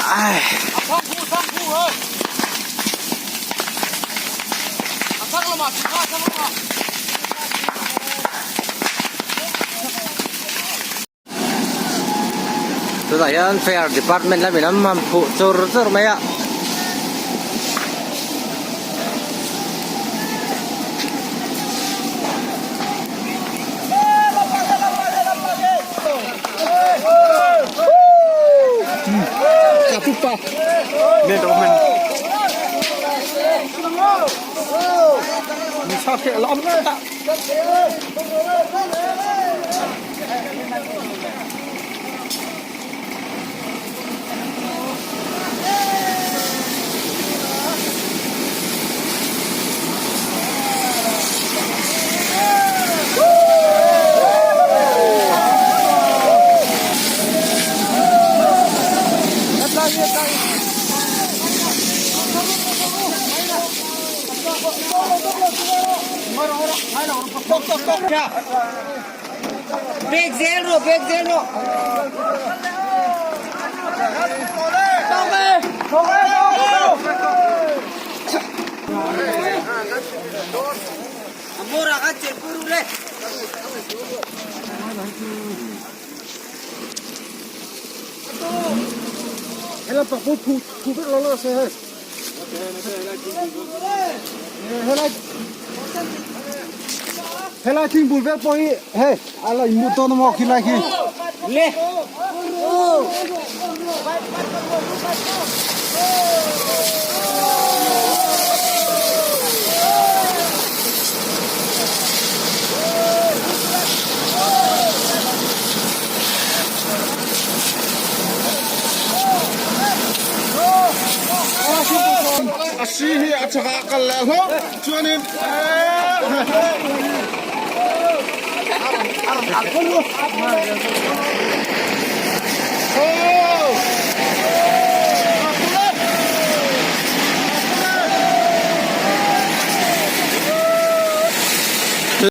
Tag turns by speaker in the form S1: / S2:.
S1: Ai. Tunah hian fire department lamin an han phuh chur chur mai a.
S2: Bag zel rawh bag zel rawh. A mawr ah khan chelh pur u le.
S3: Helai pak pawh phu phu vek lo lo se hei. Helai helai thing bul vel pawh hi hei a la inmut dawn amaw khi lai khi.
S2: Le.
S3: A si hi a chakah kal leh hlawh chuanin Oh!